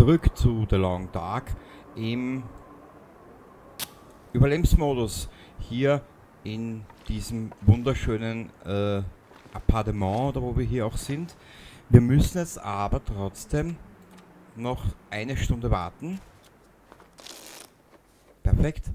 Zurück zu The Long Dark im Überlebensmodus. Hier in diesem wunderschönen Appartement, da wo wir hier auch sind. Wir müssen jetzt aber trotzdem noch eine Stunde warten. Perfekt.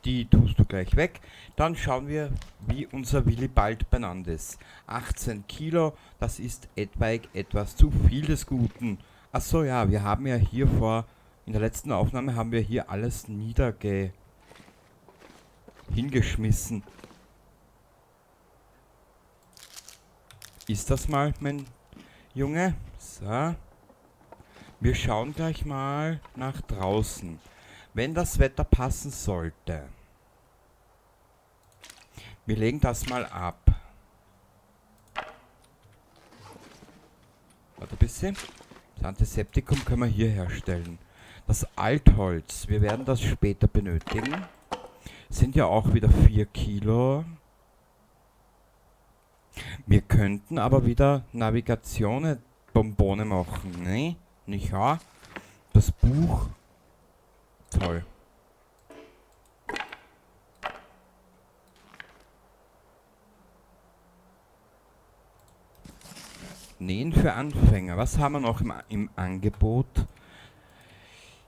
Die tust du gleich weg. Dann schauen wir, wie unser Willi bald benannt ist. 18 Kilo, das ist etwaig etwas zu viel des Guten. Achso, ja, wir haben ja hier vor, in der letzten Aufnahme haben wir hier alles hingeschmissen. Ist das mal, mein Junge? So. Wir schauen gleich mal nach draußen. Wenn das Wetter passen sollte. Wir legen das mal ab. Warte ein bisschen. Das Antiseptikum können wir hier herstellen. Das Altholz, wir werden das später benötigen. Sind ja auch wieder 4 Kilo. Wir könnten aber wieder Navigatione-Bonbone machen, ne? Nicht wahr? Das Buch. Toll. Nähen für Anfänger. Was haben wir noch im Angebot?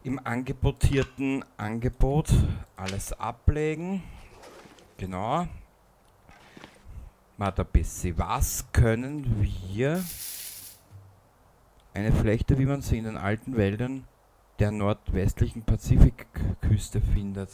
Im angebotierten Angebot. Alles ablegen. Genau. Warte ein bisschen. Was können wir? Eine Flechte, wie man sie in den alten Wäldern der nordwestlichen Pazifikküste findet.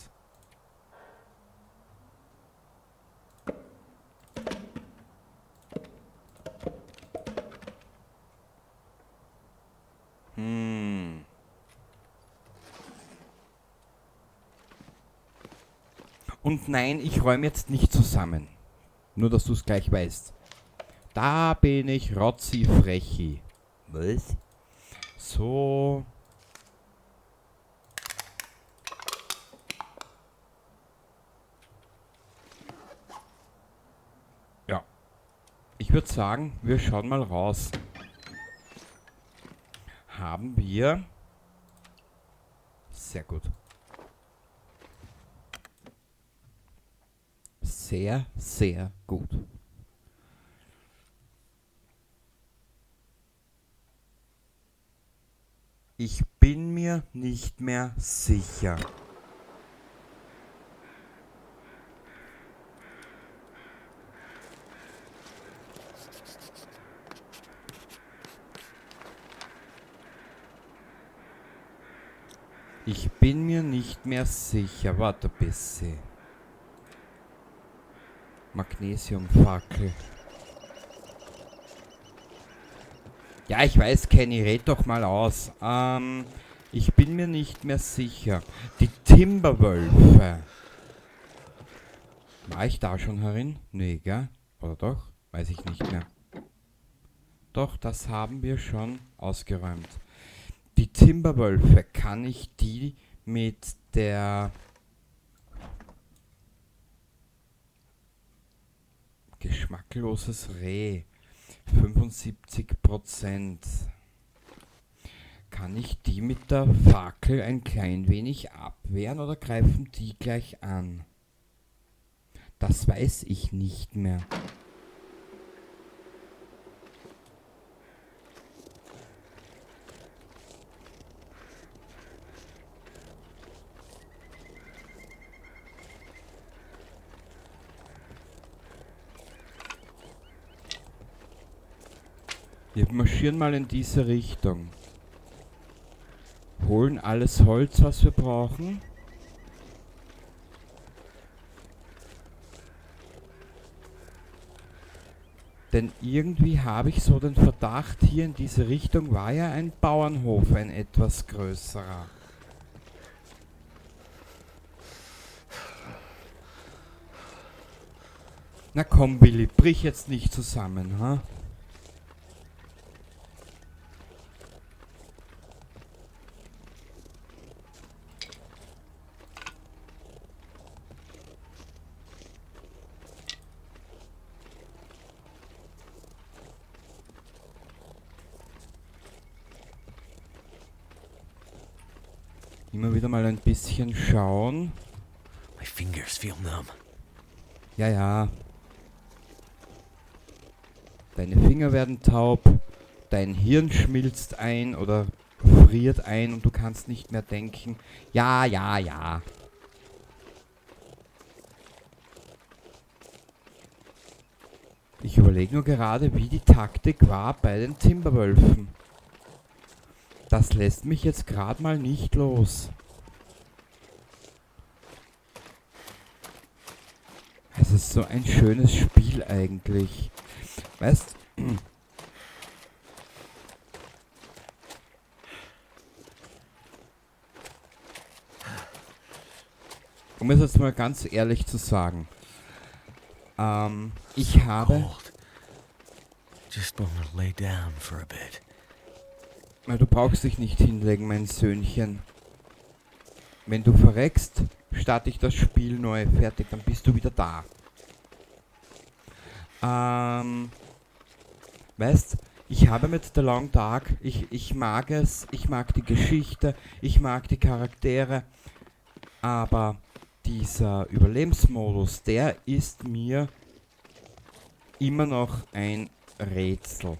Und nein, ich räume jetzt nicht zusammen. Nur, dass du's gleich weißt. Da bin ich rotzifrechi. Was? So. Ja. Ich würd sagen, wir schauen mal raus. Haben wir. Sehr gut. Sehr, sehr gut. Ich bin mir nicht mehr sicher. Ich bin mir nicht mehr sicher. Warte ein bisschen. Magnesiumfackel. Ja, ich weiß, Kenny, red doch mal aus. Ich bin mir nicht mehr sicher. Die Timberwölfe. War ich da schon herin? Nee, gell? Oder doch? Weiß ich nicht mehr. Doch, das haben wir schon ausgeräumt. Die Timberwölfe, kann ich die mit der geschmackloses Reh, 75%. Kann ich die mit der Fackel ein klein wenig abwehren oder greifen die gleich an? Das weiß ich nicht mehr. Wir marschieren mal in diese Richtung. Holen alles Holz, was wir brauchen. Denn irgendwie habe ich so den Verdacht, hier in diese Richtung war ja ein Bauernhof, ein etwas größerer. Na komm, Willi, brich jetzt nicht zusammen, ha? Immer wieder mal ein bisschen schauen. My fingers feel numb. Ja, ja. Deine Finger werden taub, dein Hirn schmilzt ein oder friert ein und du kannst nicht mehr denken. Ja, ja, ja. Ich überlege nur gerade, wie die Taktik war bei den Timberwölfen. Das lässt mich jetzt grad mal nicht los. Es ist so ein schönes Spiel eigentlich. Weißt, um es jetzt mal ganz ehrlich zu sagen, ich habe Cold. Just want to lay down for a bit. Na, du brauchst dich nicht hinlegen, mein Söhnchen. Wenn du verreckst, starte ich das Spiel neu. Fertig, dann bist du wieder da. Weißt, ich habe mit The Long Dark, ich mag es, ich mag die Geschichte, ich mag die Charaktere, aber dieser Überlebensmodus, der ist mir immer noch ein Rätsel.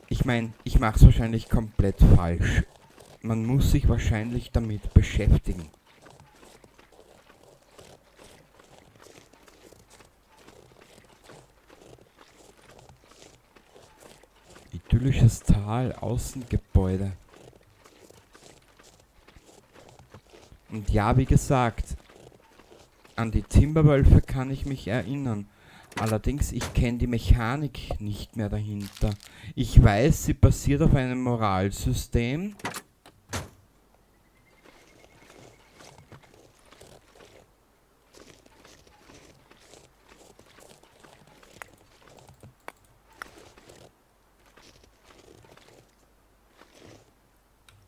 Ich mein, ich mach's wahrscheinlich komplett falsch. Man muss sich wahrscheinlich damit beschäftigen. Idyllisches Tal, Außengebäude. Und ja, wie gesagt, an die Timberwölfe kann ich mich erinnern. Allerdings, ich kenne die Mechanik nicht mehr dahinter. Ich weiß, sie basiert auf einem Moralsystem.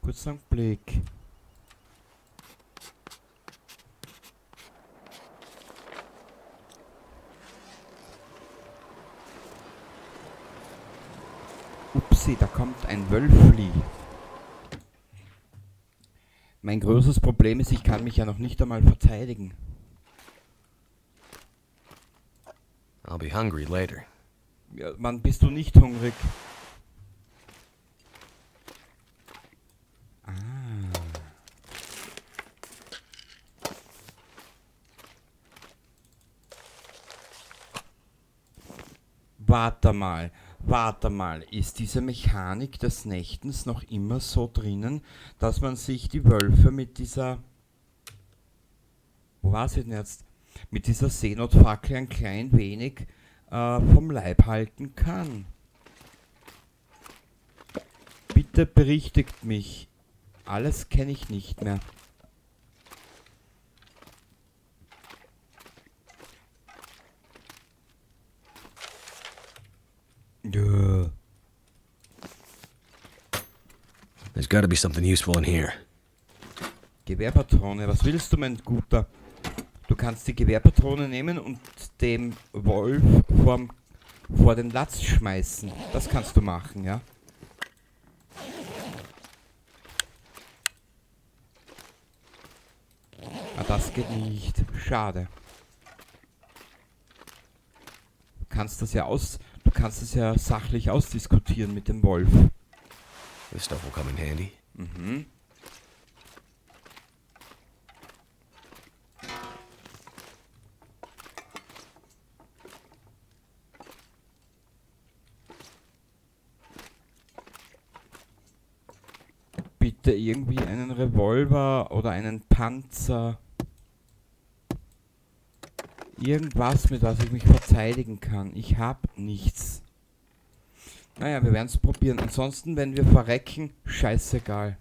Kurzer Blick. Upsi, da kommt ein Wölfli. Mein größtes Problem ist, ich kann mich ja noch nicht einmal verteidigen. I'll be hungry later. Ja, wann bist du nicht hungrig? Ah. Warte mal. Warte mal, ist diese Mechanik des Nächtens noch immer so drinnen, dass man sich die Wölfe mit dieser... Wo war sie denn jetzt? Mit dieser Seenotfackel ein klein wenig vom Leib halten kann. Bitte berichtigt mich. Alles kenne ich nicht mehr. Ja. There's got to be something useful in here. Gewehrpatrone, was willst du, mein Guter? Du kannst die Gewehrpatrone nehmen und dem Wolf vor den Latz schmeißen. Das kannst du machen, ja? Ah, das geht nicht. Schade. Du kannst das ja aus... Du kannst es ja sachlich ausdiskutieren mit dem Wolf. This stuff will come in handy. Bitte irgendwie einen Revolver oder einen Panzer. Irgendwas, mit was ich mich verteidigen kann. Ich hab nichts. Naja, wir werden's probieren. Ansonsten, wenn wir verrecken, scheißegal.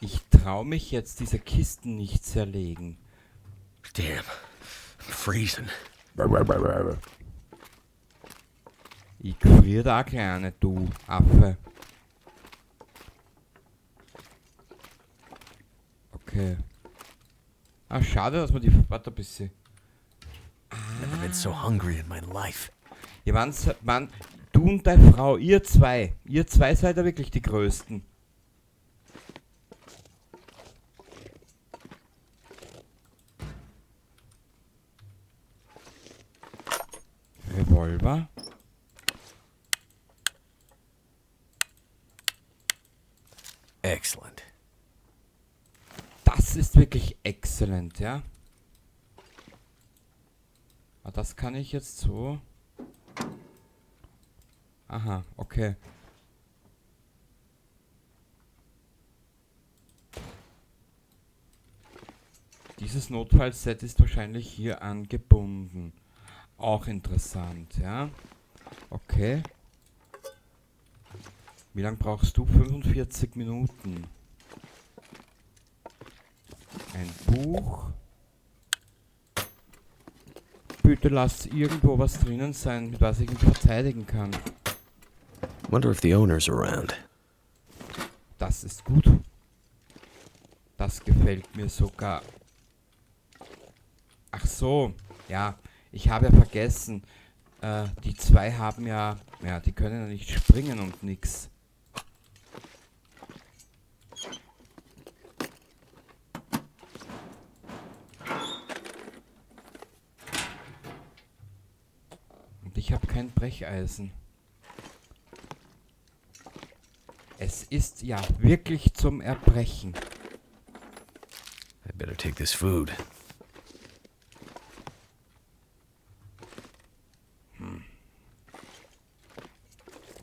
Ich trau mich jetzt, diese Kisten nicht zerlegen. Damn. I'm freezing. Ich friere da, Kleine, du Affe. Okay. Ah, schade, dass man die... Warte ein bisschen. Never been so hungry in my life. Ja, wann, du und deine Frau, ihr zwei seid ja wirklich die Größten. Revolver. Excellent. Das ist wirklich excellent, ja. Aber das kann ich jetzt so... Aha, okay. Dieses Notfallset ist wahrscheinlich hier angebunden. Auch interessant, ja. Okay. Wie lange brauchst du? 45 Minuten. Ein Buch. Bitte lass irgendwo was drinnen sein, mit was ich mich verteidigen kann. Wonder if the owner's around. Das ist gut. Das gefällt mir sogar. Ach so, ja. Ich habe ja vergessen, die zwei haben ja, ja, die können ja nicht springen und nix. Und ich habe kein Brecheisen. Es ist ja wirklich zum Erbrechen. I better take this food.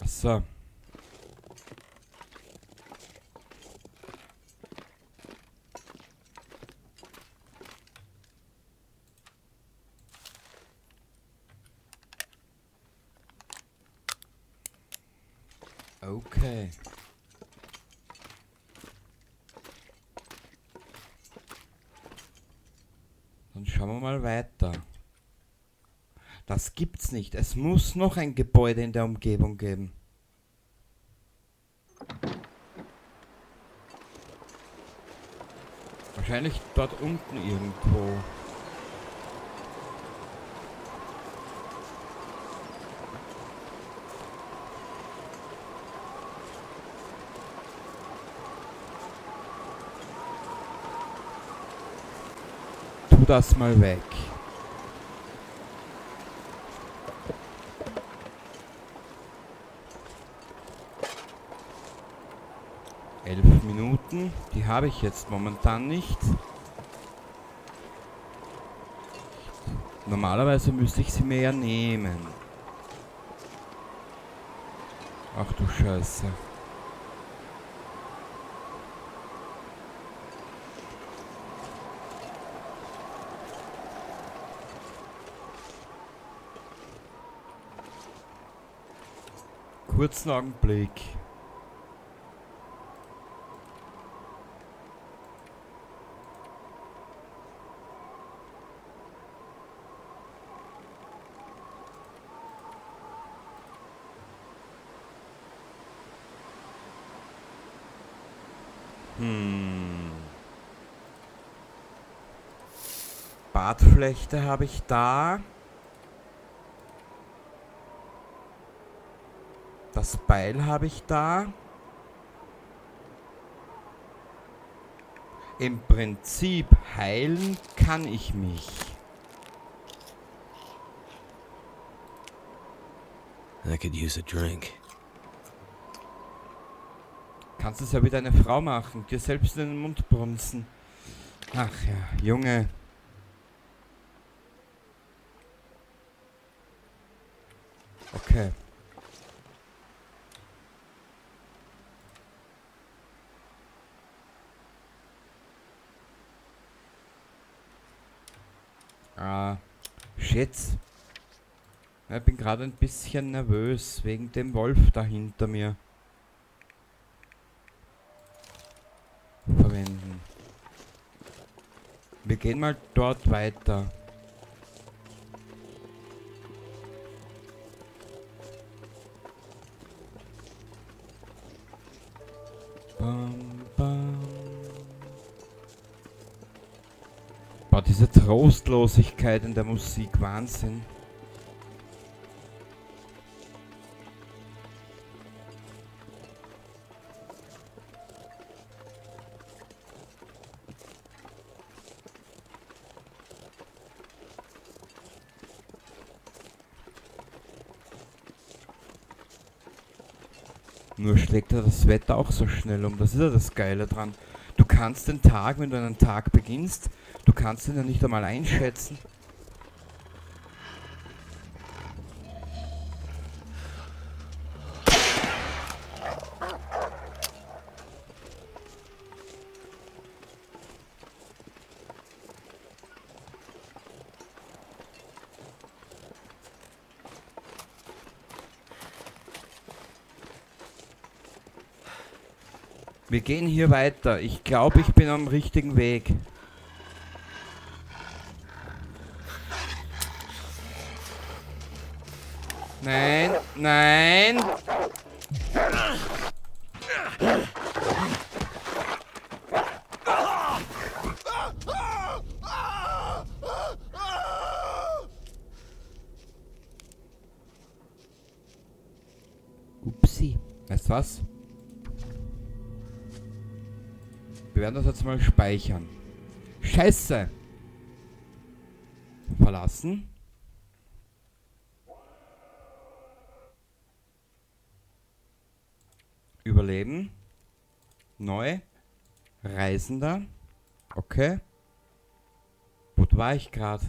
So. Okay. Dann schauen wir mal weiter. Das gibt's nicht. Es muss noch ein Gebäude in der Umgebung geben. Wahrscheinlich dort unten irgendwo. Tu das mal weg. Minuten, die habe ich jetzt momentan nicht. Normalerweise müsste ich sie mir ja nehmen. Ach du Scheiße. Kurzen Augenblick. Bartflechte habe ich da. Das Beil habe ich da. Im Prinzip heilen kann ich mich. I could use a drink. Kannst es ja wie deine Frau machen, dir selbst in den Mund brunzen. Ach ja, Junge. Okay. Ah, shit. Ich bin gerade ein bisschen nervös wegen dem Wolf da hinter mir. Verwenden. Wir gehen mal dort weiter. Bam, bam. Boah, diese Trostlosigkeit in der Musik, Wahnsinn. Nur schlägt ja das Wetter auch so schnell um. Das ist ja das Geile dran. Du kannst den Tag, wenn du einen Tag beginnst, du kannst ihn ja nicht einmal einschätzen. Wir gehen hier weiter. Ich glaube, ich bin am richtigen Weg. Nein, nein. Upsi. Weißt du was? Wir werden das jetzt mal speichern. Scheiße! Verlassen. Überleben. Neu. Reisender. Okay. Wo war ich grad?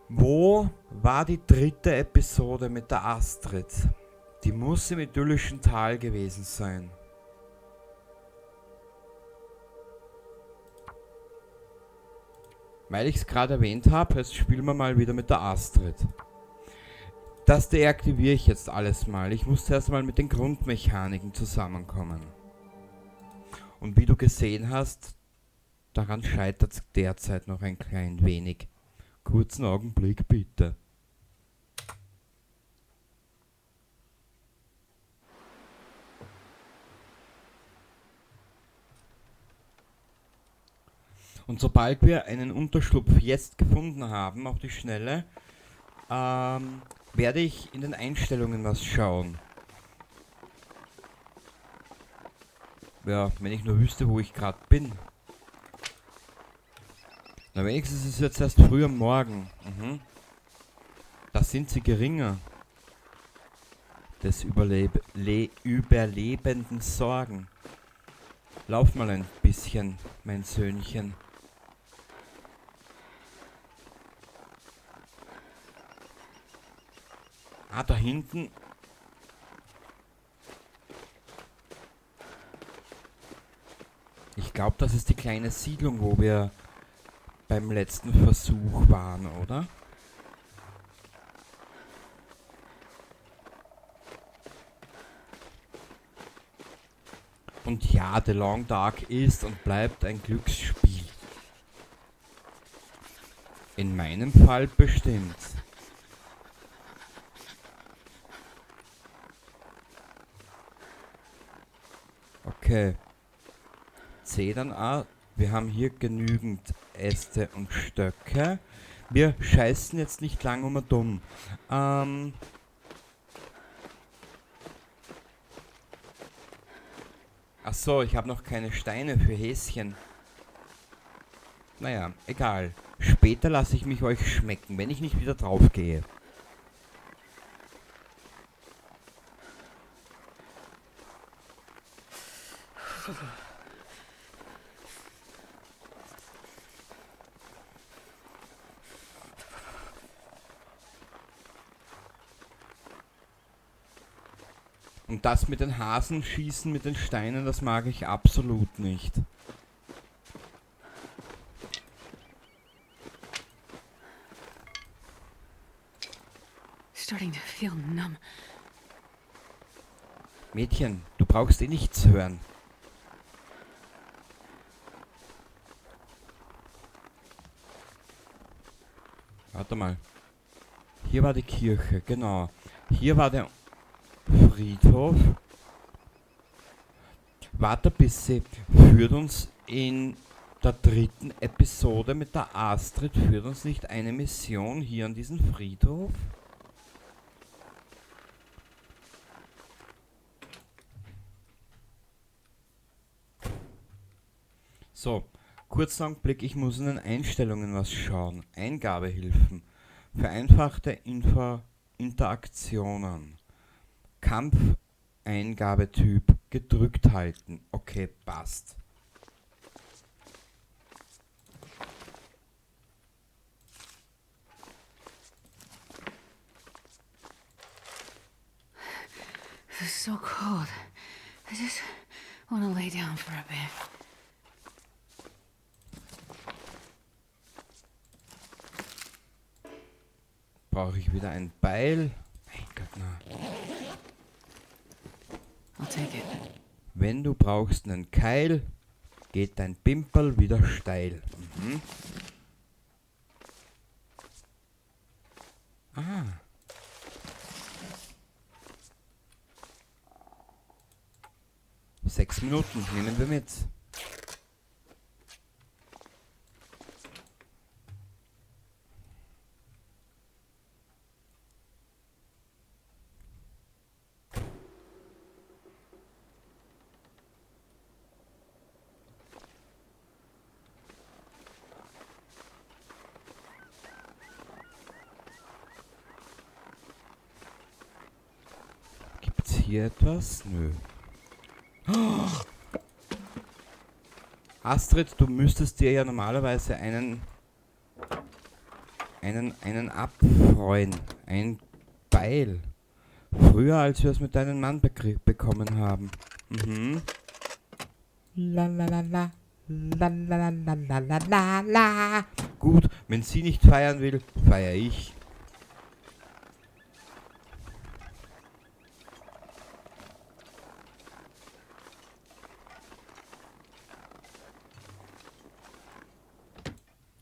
Wo war die dritte Episode mit der Astrid? Die muss im idyllischen Tal gewesen sein. Weil ich's gerade erwähnt hab, jetzt spielen wir mal wieder mit der Astrid. Das deaktiviere ich jetzt alles mal. Ich muss zuerst mal mit den Grundmechaniken zusammenkommen. Und wie du gesehen hast, daran scheitert's derzeit noch ein klein wenig. Kurzen Augenblick bitte. Und sobald wir einen Unterschlupf jetzt gefunden haben, auf die Schnelle, werde ich in den Einstellungen was schauen. Ja, wenn ich nur wüsste, wo ich grad bin. Na, wenigstens ist es jetzt erst früh am Morgen. Da sind sie geringer. Des Überlebenden Sorgen. Lauf mal ein bisschen, mein Söhnchen. Ah, da hinten. Ich glaub, das ist die kleine Siedlung, wo wir beim letzten Versuch waren, oder? Und ja, The Long Dark ist und bleibt ein Glücksspiel. In meinem Fall bestimmt. Okay. C dann auch. Wir haben hier genügend Äste und Stöcke. Wir scheißen jetzt nicht lang um und dumm. Ach so, ich habe noch keine Steine für Häschen. Naja, egal. Später lasse ich mich euch schmecken, wenn ich nicht wieder drauf gehe. Und das mit den Hasen schießen, mit den Steinen, das mag ich absolut nicht. Starting to feel numb. Mädchen, du brauchst eh nichts hören. Warte mal. Hier war die Kirche, genau. Hier war der Friedhof. Warte ein bisschen. Führt uns in der dritten Episode mit der Astrid führt uns nicht eine Mission hier an diesen Friedhof? So, kurzer Augenblick, ich muss in den Einstellungen was schauen. Eingabehilfen. Vereinfachte Interaktionen. Kampfeingabetyp gedrückt halten. Okay, passt. This is so cold. I just want to lay down for a bit. Brauche ich wieder ein Beil? Mein Gott, na. I'll take it. Wenn du brauchst einen Keil, geht dein Pimperl wieder steil. Ah. 6 Minuten nehmen wir mit. Gibt's hier etwas? Nö. Oh. Astrid, du müsstest dir ja normalerweise einen abfreuen. Ein Beil. Früher, als wir es mit deinem Mann bekommen haben. La, la, la, la. La, la, la, la, la, la, la. Gut, wenn sie nicht feiern will, feier ich.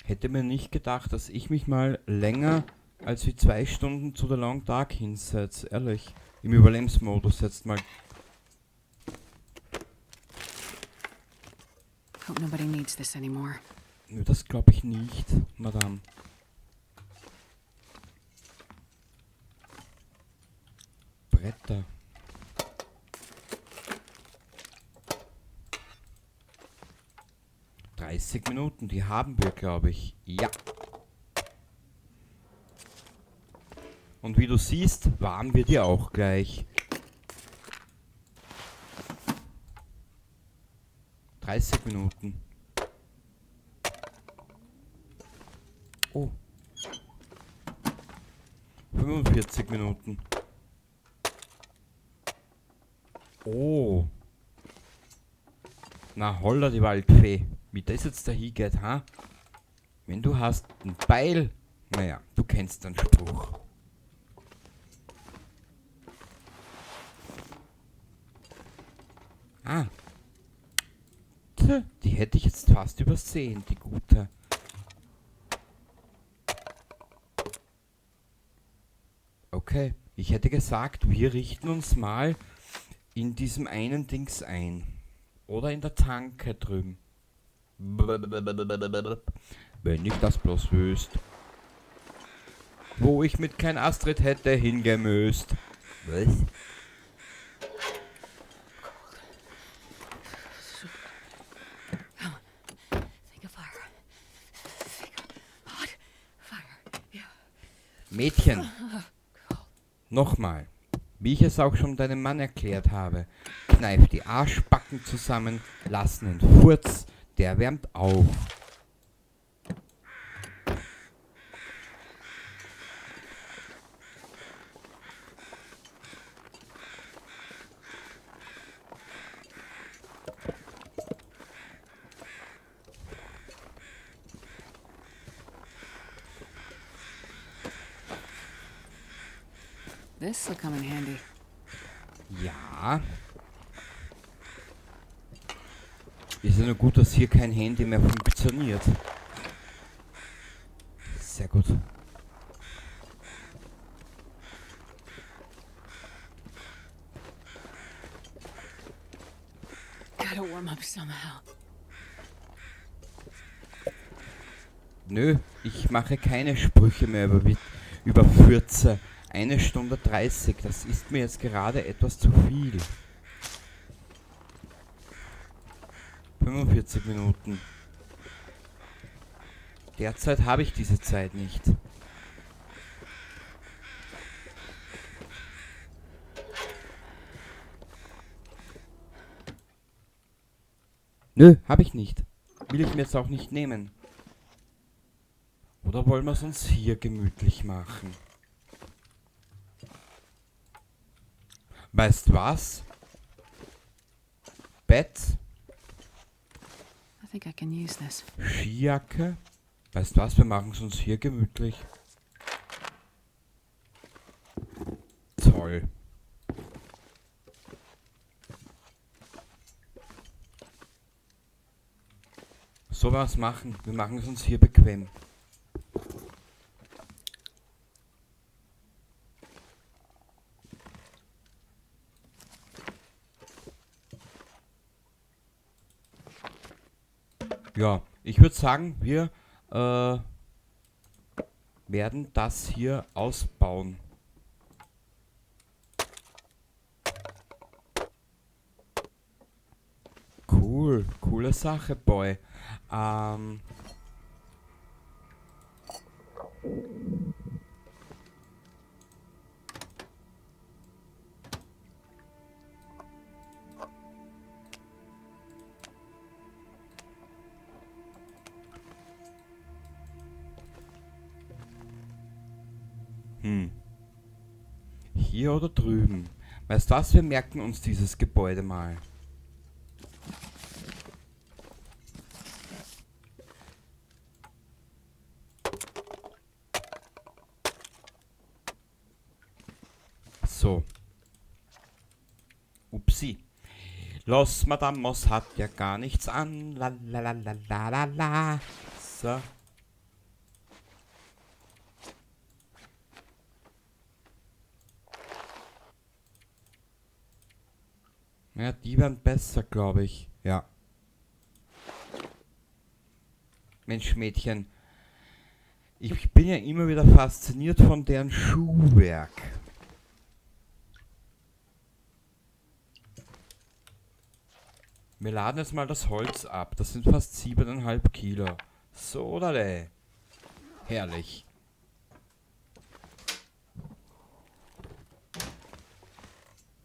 Hätte mir nicht gedacht, dass ich mich mal länger als wie 2 Stunden zu The Long Dark hinsetze. Ehrlich. Im Überlebensmodus jetzt mal. Hope nobody needs this anymore. Nö, das glaub ich nicht, Madame. Bretter. 30 Minuten, die haben wir, glaub ich. Ja. Und wie du siehst, waren wir dir auch gleich. 30 Minuten. Oh. 45 Minuten. Oh. Na holla die Waldfee. Wie das jetzt da hingeht, ha? Wenn du hast ein Beil, naja, du kennst den Spruch. Ah. Tja, die hätte ich jetzt fast übersehen, die gute. Okay, ich hätte gesagt, wir richten uns mal in diesem einen Dings ein. Oder in der Tanke drüben. Wenn ich das bloß wüsste. Wo ich mit kein Astrid hätte hingemüsst. Was? Mädchen, nochmal, wie ich es auch schon deinem Mann erklärt habe, kneif die Arschbacken zusammen, lass einen Furz, der wärmt auf. This will come in handy. Ja. Ist ja nur gut, dass hier kein Handy mehr funktioniert. Sehr gut. Gotta warm up somehow. Nö, ich mache keine Sprüche mehr über Fürze. 1 Stunde 30, das ist mir jetzt gerade etwas zu viel. 45 Minuten. Derzeit habe ich diese Zeit nicht. Nö, habe ich nicht. Will ich mir jetzt auch nicht nehmen. Oder wollen wir es uns hier gemütlich machen? Weißt was? Bett. I think I can use this. Skijacke. Weißt was? Wir machen es uns hier gemütlich. Toll. So was machen. Wir machen es uns hier bequem. Ja, ich würd sagen, wir werden das hier ausbauen. Cool, coole Sache, Boy. Hier oder drüben? Weißt du was? Wir merken uns dieses Gebäude mal. So. Upsi. Los, Madame Moss hat ja gar nichts an. La, la, la, la, la, la, la. So. Ja, die wären besser, glaub ich. Ja. Mensch, Mädchen. Ich bin ja immer wieder fasziniert von deren Schuhwerk. Wir laden jetzt mal das Holz ab. Das sind fast 7,5 Kilo. So, oder? Herrlich.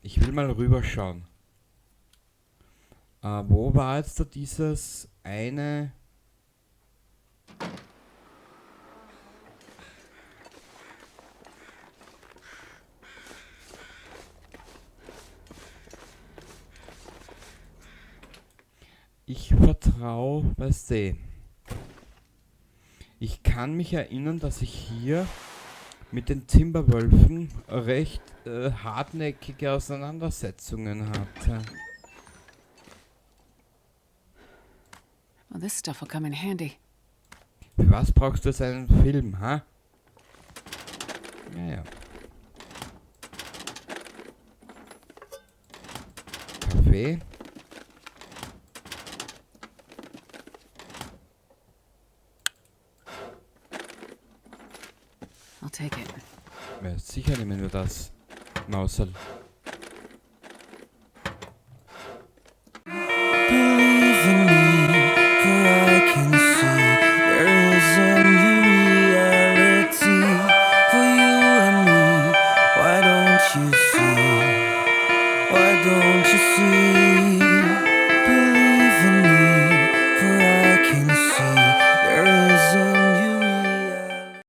Ich will mal rüberschauen. Wo war jetzt da dieses eine... Ich vertraue, weißt du. Ich kann mich erinnern, dass ich hier mit den Timberwölfen recht hartnäckige Auseinandersetzungen hatte. Well, this stuff will come in handy. Für was brauchst du jetzt einen Film, ha? Ja, ja. Kaffee. I'll take it. Ja, sicher nehmen wir das. Mausel.